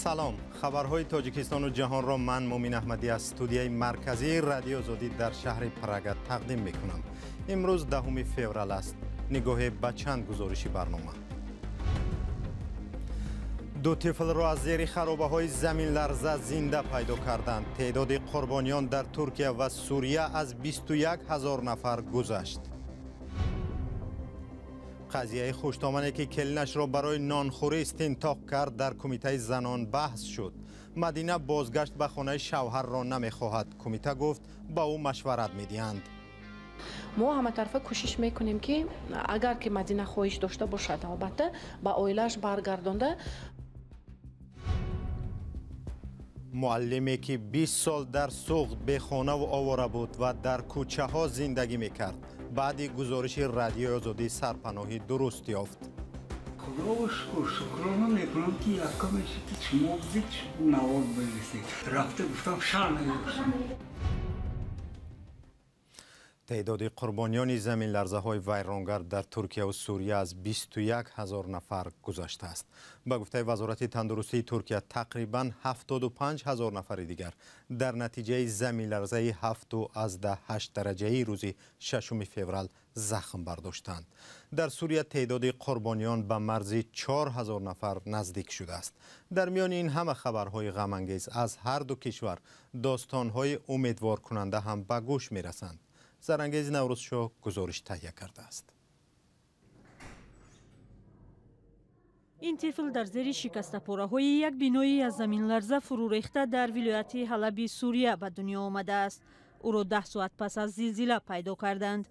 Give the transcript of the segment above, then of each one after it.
Салом. Хабарҳои Тоҷикистону ҷаҳонро ман Мумин Аҳмадӣ аз студияи марказии Радиои Озодӣ дар шаҳри Прага тақдим мекунам. Имрӯз 10 феврал аст. Нигоҳе ба чанд гузориши барнома. Ду тифлро аз зери харобаҳои заминларза зинда пайдо карданд. Теъдоди қурбониён дар Туркия ва Сурия аз 21 ҳазор нафар гузашт. Қазияи хуштомане ки келинашро барои нонхӯрӣ истинтоқ кард дар кумитаи занон баҳс шуд. Мадина бозгашт ба хонаи шавҳарро намехоҳад. Кумита гуфт ба ӯ машварат медиҳанд. Мо ҳаматарафа кӯшиш мекунем, ки агар ки Мадина хоҳиш дошта бошад, албатта ба оилааш баргардонда. Муаллиме ки 20 сол дар Суғд бехонаву овора буд ва дар кӯчаҳо зиндагӣ мекард, баъди гузориши Радиои Озодӣ сарпаноҳӣ дуруст ёфт. Худоро шукр, шукрона мекунам, ки якаме ки шумо будед, навор бинависед. Рафта гуфтам, шар надоштам. Теъдоди қурбониёни заминларзаҳои вайронгар дар Туркия ва Сурия аз 21 ҳазор нафар гузаштааст. Ба гуфтаи Вазорати тандурустии Туркия, тақрибан 75 ҳазор нафари дигар дар натиҷаи заминларзаи 7,8 дараҷаи рӯзи 6 феврал захм бардоштанд. Дар Сурия теъдоди қурбониён ба марзи 4 ҳазор нафар наздик шудааст. Дар миёни ин ҳама хабарҳои ғамангез аз ҳар ду кишвар достонҳои умедворкунанда ҳам ба гӯш мерасанд. Зарангези Наврӯзшоҳ гузориш таҳия кардааст. Ин тифл дар зери шикастапораҳои як бинои аз заминларза фурӯ рехта дар вилояти Ҳалаби Сурия ба дунё омадааст. Ӯро 10 соат пас аз зилзила пайдо карданд.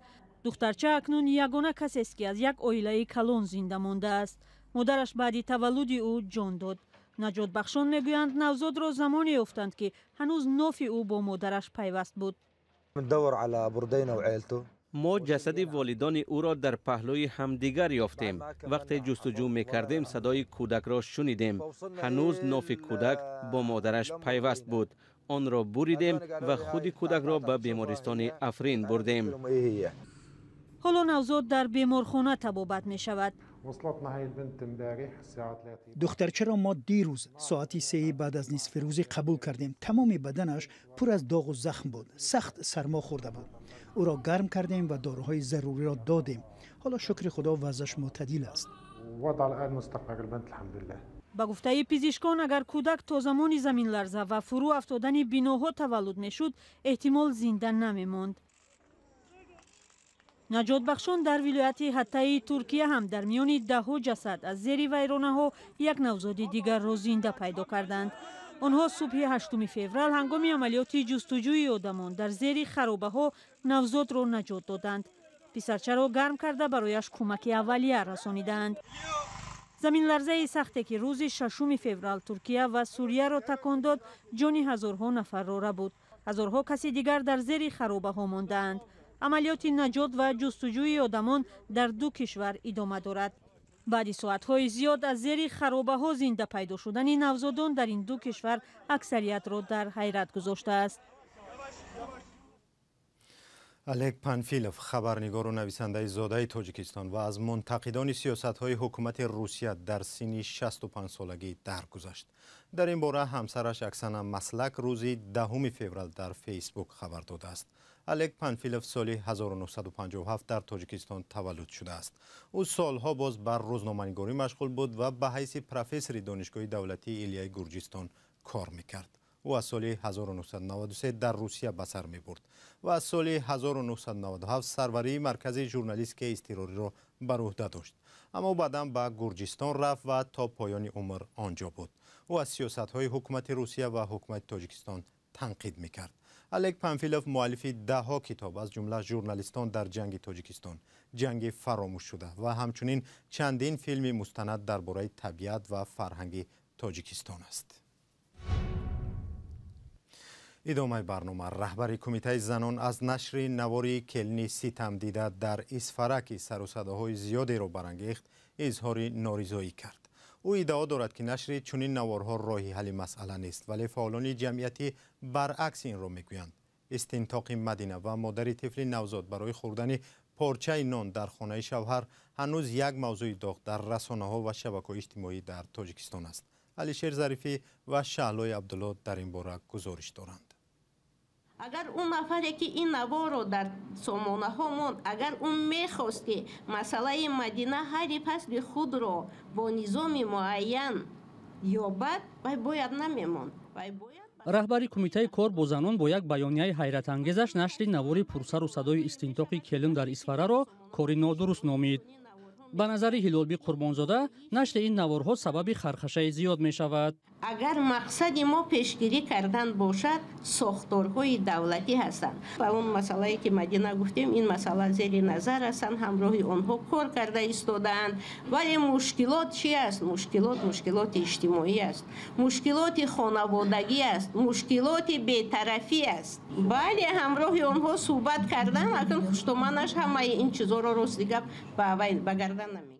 Духтарча акнун ягона касест, ки аз як оилаи калон зинда мондааст. Модараш баъди таваллуди ӯ ҷон дод. Наҷотбахшон мегӯянд, навзодро замоне ёфтанд, ки ҳанӯз нофи ӯ бо модараш пайваст буд. Мо ҷасади волидони ӯро дар паҳлӯи ҳамдигар ёфтем. Вақте ҷустуҷӯ мекардем, садои кӯдакро шунидем. Ҳанӯз нофи кӯдак бо модараш пайваст буд. Онро буридем ва худи кӯдакро ба бемористони Африн бурдем. Ҳоло навзод дар беморхона табобат мешавад. Духтарчаро мо дирӯз соати 3 баъд аз нисфи рӯзӣ қабул кардем. Тамоми баданаш пур аз доғу захм буд, сахт сармо хӯрда буд. Ӯро гарм кардем ва доруҳои заруриро додем. Ҳоло, шукри Худо, вазъаш мӯътадил аст. Ба гуфтаи пизишкон, агар кӯдак то замони заминларза ва фурӯ афтодани биноҳо таваллуд мешуд, эҳтимол зинда намемонд. Наҷотбахшон дар вилояти Ҳаттаи Туркия ҳам дар миёни даҳҳо ҷасад аз зери вайронаҳо як навзоди дигарро зинда пайдо карданд. Онҳо субҳи 8 феврал ҳангоми амалиёти ҷустуҷӯи одамон дар зери харобаҳо навзодро наҷот доданд. Писарчаро гарм карда, барояш кӯмаки аввалия расонидаанд. Заминларзаи сахте, ки рӯзи 6 феврал Туркия ва Сурияро такон дод, ҷони ҳазорҳо нафарро рабуд. Ҳазорҳо каси дигар дар зери харобаҳо мондаанд. Амалиёти наҷот ва ҷустуҷӯи одамон дар ду кишвар идома дорад. Баъди соатҳои зиёд аз зери харобаҳо зинда пайдо шудани навзодон дар ин ду кишвар аксариятро дар ҳайрат гузоштааст. Олег Панфилов, хабарнигору нависандаи зодаи Тоҷикистон ва аз мунтақидони сиёсатҳои ҳукумати Русия, дар синни 65 солагӣ даргузашт. Дар ин бора ҳамсараш Оксана Маслак рӯзи 10 феврал дар Фейсбук хабар додааст. Олег Панфилов соли 1957 дар Тоҷикистон таваллуд шудааст. Ӯ солҳо боз бар рӯзноманигорӣ машғул буд ва ба ҳайси профессори Донишгоҳи давлатии Илияи Гурҷистон кор мекард. Ӯ аз соли 1993 дар Русия ба сар мебурд ва аз соли 1997 сарварии Маркази журналистикаи изтирориро бар уҳда дошт. Аммо баъдан ба Гурҷистон рафт ва то поёни умр он ҷо буд. Ӯ аз сиёсатҳои ҳукумати Русия ва ҳукумати Тоҷикистон танқид мекард. Олег Панфилов муаллифи даҳҳо китоб, аз ҷумла «Журналистон дар ҷанги Тоҷикистон», «Ҷанги фаромӯшшуда» ва ҳамчунин чандин филми мустанад дар бораи табиат ва фарҳанги Тоҷикистон аст. Идомаи барнома. Раҳбари Кумитаи занон аз нашри навори келини ситамдида дар Исфара, ки сару садоҳои зиёдеро барангехт, изҳори норизоӣ кард. Ӯ иддао дорад, ки нашри чунин наворҳо роҳи ҳалли масъала нест, вале фаъолони ҷамъиятӣ баръакси инро мегӯянд. Истинтоқи Мадина ва модари тифли навзод барои хӯрдани порчаи нон дар хонаи шавҳар ҳанӯз як мавзӯи доғ дар расонаҳо ва шабакаҳои иҷтимоӣ дар Тоҷикистон аст. Алишер Зарифӣ ва Шаҳлои Абдулло дар ин бора гузориш доранд. Агар он нафаре ки ин наворро дар сомонаҳо монд, агар ӯ мехост, ки масъалаи Мадина ҳалли фасли худро бо низоми муайян ёбад, вай бояд намемонд. Раҳбари кумитаи кор бо занон бо як баёнияи ҳайратангезаш нашри навори пурсару садои истинтоқи келин дар Исфараро кори нодуруст номид. Ба назари Ҳилолбӣ Қурбонзода, нашри ин наворҳо сабаби хархашаи зиёд мешавад. Агар мақсади мо пешгирӣ кардан бошад, сохторҳои давлатӣ ҳастанд. Ба он масъалае ки Мадина гуфтем, ин масъала зери назар ҳастанд, ҳамроҳи онҳо кор карда истодаанд. Вале мушкилот чи аст? Мушкилот мушкилоти иҷтимоӣ аст, мушкилоти хонаводагӣ аст, мушкилоти бетарафӣ аст. Бале, ҳамроҳи онҳо суҳбат кардан, акн хуштоманаш ҳамаи ин чизоро рости гап ба гардан намегирад.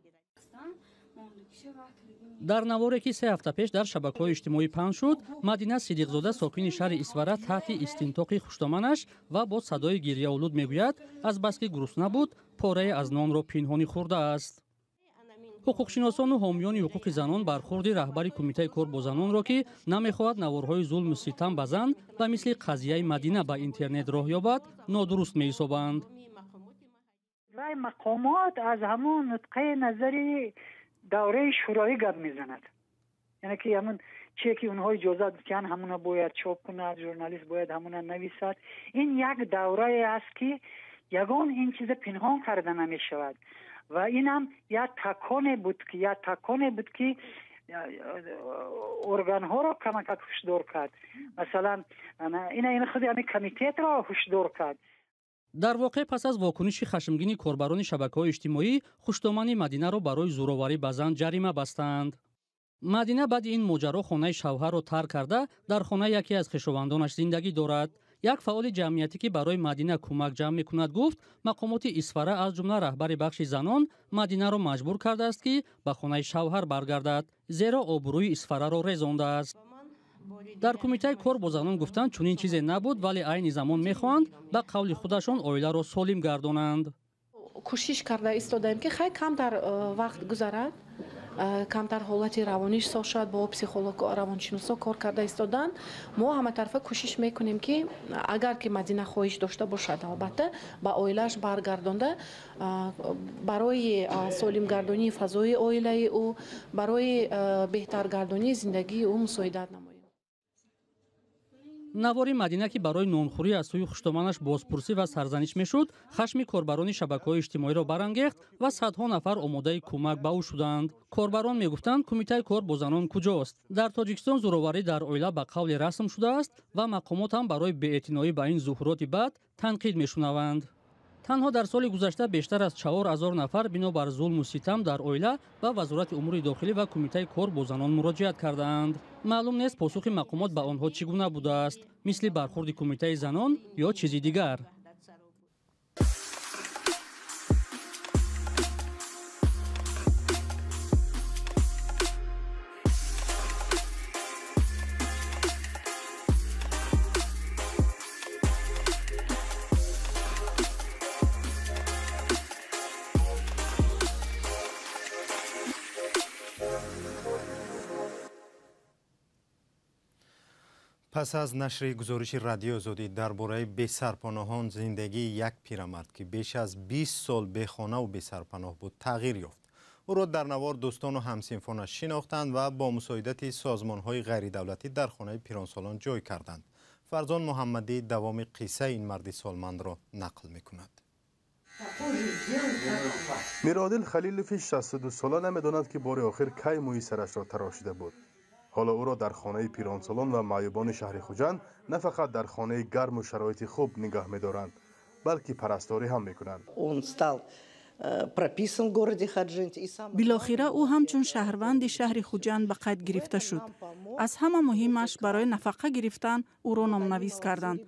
Дар наворе ки 3 ҳафта пеш дар шабакаҳои иҷтимоӣ паҳн шуд, Мадина Сидиқзода, сокини шаҳри Исфара, таҳти истинтоқи хуштоманаш ва бо садои гирьяолуд мегӯяд, азбаски гурусна буд, порае аз нонро пинҳонӣ хӯрдааст. Ҳуқуқшиносону ҳомиёни ҳуқуқи занон бархурди раҳбари кумитаи кор бо занонро, ки намехоҳад наворҳои зулму ситам ба зан ба мисли қазияи Мадина ба интернет роҳ ёбад, нодуруст меҳисобанд. Вай мақомот аз ҳамон нуқтаи назари давраи шӯравӣ гап мезанад, яъне ки ҳамон чие ки онҳо иҷозат диҳанд, ҳамона бояд чоп кунад, журналист бояд ҳамона нависад. Ин як даврае аст, ки ягон ин чиза пинҳон карда намешавад, ва инам як таконе буд, ки органҳоро камакак ҳушдор кард. Масалан, ина худи ҳамин комитетро ҳушдор кард. Дар воқеъ, пас аз вокуниши хашмгини корбарони шабакаҳои иҷтимоӣ, хуштомани Мадинаро барои зӯроварӣ ба зан ҷарима бастанд. Мадина баъди ин моҷаро хонаи шавҳарро тарк карда, дар хонаи яке аз хешовандонаш зиндагӣ дорад. Як фаъоли ҷамъиятӣ, ки барои Мадина кӯмак ҷамъ мекунад, гуфт, мақомоти Исфара, аз ҷумла раҳбари бахши занон, Мадинаро маҷбур кардааст, ки ба хонаи шавҳар баргардад, зеро обрӯи Исфараро резондааст. Дар кумитаи кор бо занон гуфтанд, чунин чизе набуд, вале айни замон мехоҳанд, ба қавли худашон, оиларо солим гардонанд. Кӯшиш карда истодаем, ки хай камтар вақт гузарад, камтар ҳолати равониш соз шавад. Бо психолог, равоншиносо кор карда истоданд. Мо ҳаматарафа кӯшиш мекунем, ки агар ки Мадина хоҳиш дошта бошад, албатта, ба оилааш баргардонда, барои солимгардонии фазои оилаи ӯ, барои беҳтаргардонии зиндагии ӯ мусоидат намоем. Навори Мадина, ки барои нонхӯрӣ аз сӯи хуштоманаш бозпурсӣ ва сарзаниш мешуд, хашми корбарони шабакаҳои иҷтимоиро барангехт ва садҳо нафар омодаи кӯмак ба ӯ шуданд. Корбарон мегуфтанд, кумитаи кор бо занон куҷост? Дар Тоҷикистон зӯроварӣ дар оила ба қавли расм шудааст ва мақомот ҳам барои беэътиноӣ ба ин зуҳуроти бад танқид мешунаванд. Танҳо дар соли гузашта бештар аз 4000 нафар бинобар зулму ситам дар оила ба Вазорати умури дохилӣ ва кумитаи кор бо занон муроҷиат кардаанд. Маълум нест, посухи мақомот ба онҳо чӣ гуна будааст, мисли бархурди кумитаи занон ё чизи дигар. Пас аз нашри гузориши Радиои Озодӣ дар бораи бесарпаноҳон, зиндагии як пирамард, ки беш аз 20 сол бехонаву бесарпаноҳ буд, тағйир ёфт. Ӯро дар навор дӯстону ҳамсинфонаш шинохтанд ва бо мусоидати созмонҳои ғайридавлатӣ дар хонаи пиронсолон ҷой карданд. Фарзон Муҳаммадӣ давоми қиссаи ин марди солмандро нақл мекунад. Миродил Халилови 62 сола намедонад, ки бори охир кай мӯи сарашро тарошида буд. Ҳоло ӯро дар хонаи пиронсолон ва маъюбони шаҳри Хуҷанд на фақат дар хонаи гарму шароити хуб нигаҳ медоранд, балки парасторӣ ҳам мекунанд. Он стал прописан в городе Худжанде. И сам Билохира ӯ ҳамчун шаҳрванди шаҳри Хуҷанд ба қайд гирифта шуд. Аз ҳама муҳимаш, барои нафақа гирифтан ӯро номнавис карданд.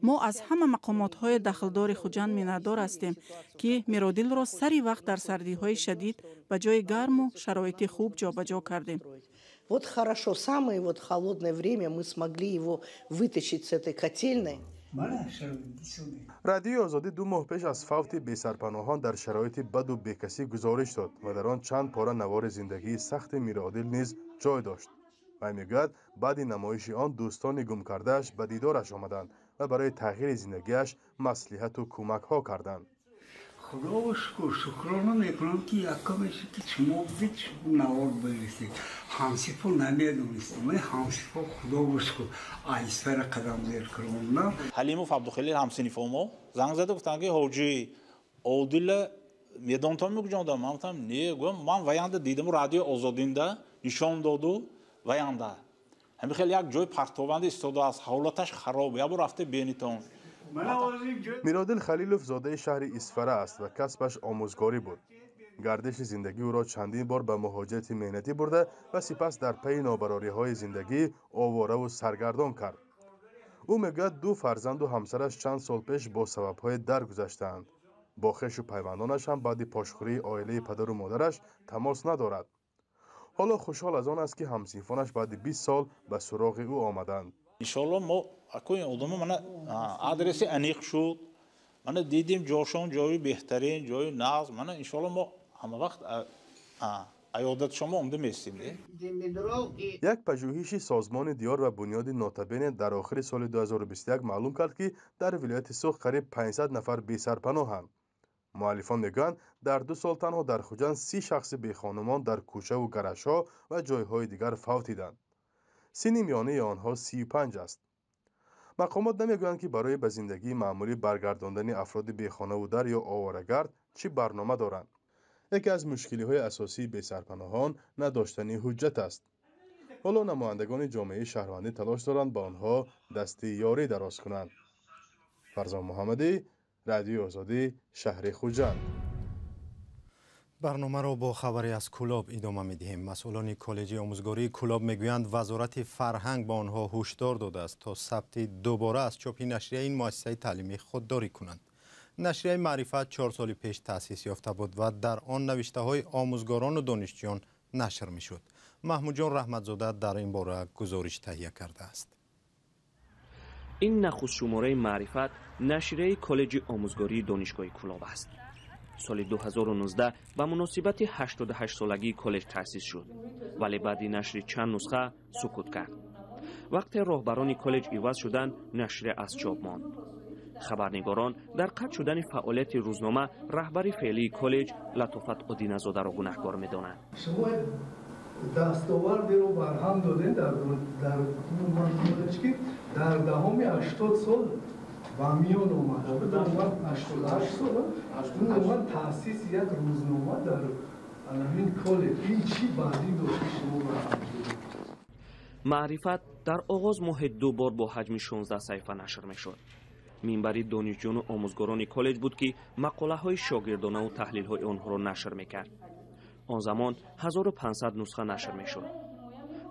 Мо аз ҳама мақомотҳои дахлдори Хуҷанд миннатдор ҳастем, ки Миродилро сари вақт дар сардиҳои шадид ба ҷои гарму шароити хуб ҷобаҷо кардем. Вот хорошо, самое вот холодное время мы смогли его вытащить с этой котельной. Радиои Озодӣ 2 моҳ пеш аз фавти бесарпаноҳон дар шароити баду бекасӣ гузориш дод ва дар он чанд пора навори зиндагии сахти Миродил низ ҷой дошт. Вай мегӯяд, баъди намоиши он дӯстони гумкардааш ба дидораш омаданд ва барои тағйири зиндагиаш маслиҳату кӯмакҳо карданд. Худо шукр, шукрона мекунам, ки якамеше ки шумо будед, шумо навор бинависед. Ҳамсифо намедонистам, ҳамсифо худо шукр айсфара қадам зер кардам. Ҳалимов Абдухалил ҳамсинифо мо занг зада гуфтанд, ки ҳоҷи Одила медонтон мекуҷондам. Ман гуфтам не, гуфтам ман ваянда дидаму радио Озодинда нишон доду ваянда. Ҳамин хел як ҷои партованда истодааст, ҳолаташ хароб, як бор рафта бенитон. Миродил Халилов зодаи шаҳри Исфара аст ва касбаш омӯзгорӣ буд. Гардиши зиндагӣ ӯро чандин бор ба муҳоҷирати меҳнатӣ бурда ва сипас дар пайи нобарориҳои зиндагӣ овораву саргардон кард. Ӯ мегӯяд, ду фарзанду ҳамсараш чанд сол пеш бо сабабҳое даргузаштаанд. Бо хешу пайвандонаш ҳам баъди пошхӯрии оилаи падару модараш тамос надорад. Ҳоло хушҳол аз он аст, ки ҳамсинфонаш баъди 20 сол ба суроғи ӯ омаданд. Иншоалло мо акои одамо мана адреси аниқ шуд, мана дидем ҷошон ҷои беҳтарин, ҷои нағз, мана иншоалло мо ҳама вақт аёдати шумо омда местем. Як пажӯҳиши созмони Диёр ва бунёди Нотабене дар охири соли 2021 маълум кард, ки дар вилояти Суғд қариб 500 нафар бесарпаноҳанд. Муаллифон мегӯянд, дар 2 сол танҳо дар Хуҷанд 30 шахси бехонумон дар кӯчаву гаражҳо ва ҷойҳои дигар фавтиданд. Синни миёнаи онҳо 35 аст. Мақомот намегӯянд, ки барои ба зиндагии маъмулӣ баргардондани афроди бехонаву дар ё оворагард чӣ барнома доранд. Яке аз мушкилиҳои асосии бесарпаноҳон надоштани ҳуҷҷат аст. Ҳоло намояндагони ҷомеаи шаҳрвандӣ талош доранд ба онҳо дасти ёрӣ дароз кунанд. Фарзон Муҳаммадӣ, Радиои Озодӣ, шаҳри Хуҷанд. Барномаро бо хабаре аз Кӯлоб идома медиҳем. Масъулони коллеҷи омӯзгории Кӯлоб мегӯянд, вазорати фарҳанг ба онҳо ҳушдор додааст, то сабти дубора аз чопи нашрияи ин муассисаи таълимӣ худдорӣ кунанд. Нашрияи Маърифат 4 соли пеш таъсис ёфта буд ва дар он навиштаҳои омӯзгорону донишҷӯён нашр мешуд. Маҳмудҷон Раҳматзода дар ин бора гузориш таҳия кардааст. Ин нахустшумораи Маърифат нашрияи коллеҷи омӯзгории Донишгоҳи Кӯлоб аст. Соли 2019 ба муносибати 88-солагии коллеҷ таъсис шуд, вале баъди нашри чанд нусха сукут кард. Вақте роҳбарони коллеҷ иваз шуданд, нашрия аз чоп монд. Хабарнигорон дар қатъ шудани фаъолияти рӯзнома раҳбари феълии коллеҷ Латофат Одиназодаро гунаҳкор медонанд. Шумо дастовардеро барҳам додем дар коллеҷ, ки дар даҳоми 80 сол ба миён омада буд. 88 сол умуман таъсиси як рӯзнома дар ҳамин коллеҷ, ин чӣ баъдӣ дошт, ки шумо барҳам додед? Маърифат дар оғоз моҳи 2 бор бо ҳаҷми 16 саҳифа нашр мешуд. Минбари донишҷӯну омӯзгорони коллеҷ буд, ки мақолаҳои шогирдонаву таҳлилҳои онҳоро нашр мекард. Он замон 1500 нусха нашр мешуд.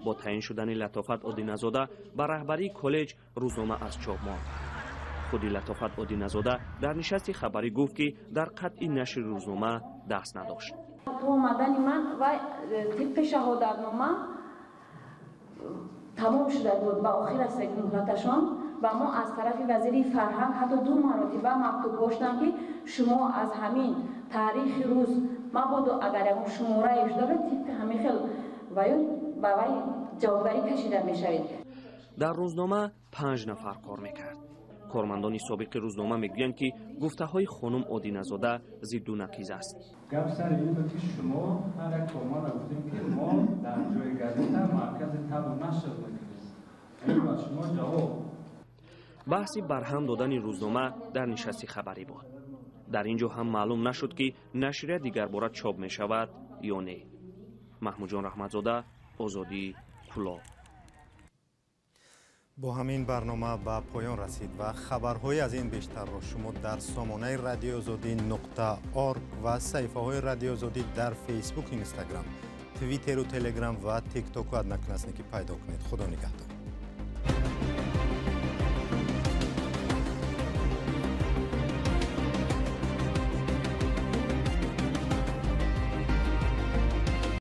Бо таъин шудани Латофат Одиназода ба раҳбарии коллеҷ рӯзнома аз чоп монд. Худи Латофат Одиназода дар нишасти хабарӣ гуфт, ки дар қатъи нашри рӯзнома даст надошт. То омадани ман вай тибқи шаҳодатнома тамом шуда буд, ба охир расид муҳлаташон, ва мо аз тарафи вазири фарҳанг ҳатто 2 маротиба мактуб доштам, ки шумо аз ҳамин таърихи рӯз мабодо агар ягон шуморае шуда буд, тибқи ҳамин хел ваё ба вай ҷавобгарӣ кашида мешавед. Дар рӯзнома 5 нафар кор мекард. Кормандони собиқи рӯзнома мегӯянд, ки гуфтаҳои хонум Одиназода зидду нақиз аст. Гап сари ин буд, ки шумо ҳар як корманда гуфтем, ки мо дар ҷои газета маркази табу нашр мекунем. Ин ба шумо ҷавоб. Баҳси барҳам додани рӯзнома дар нишасти хабарӣ буд. Дар ин ҷо ҳам маълум нашуд, ки нашрия дигарбора чоп мешавад ё не. Маҳмудҷон Раҳматзода, Озодӣ, Кӯлоб. Бо ҳамин барнома ба поён расид ва хабарҳои аз ин бештарро шумо дар сомонаи радиоозодӣ.org ва саҳифаҳои Радиоозодӣ дар Фейсбук, Инстаграм, Твиттеру Телеграм ва Тиктоку Одноклассники пайдо кунед. Худо нигаҳдор.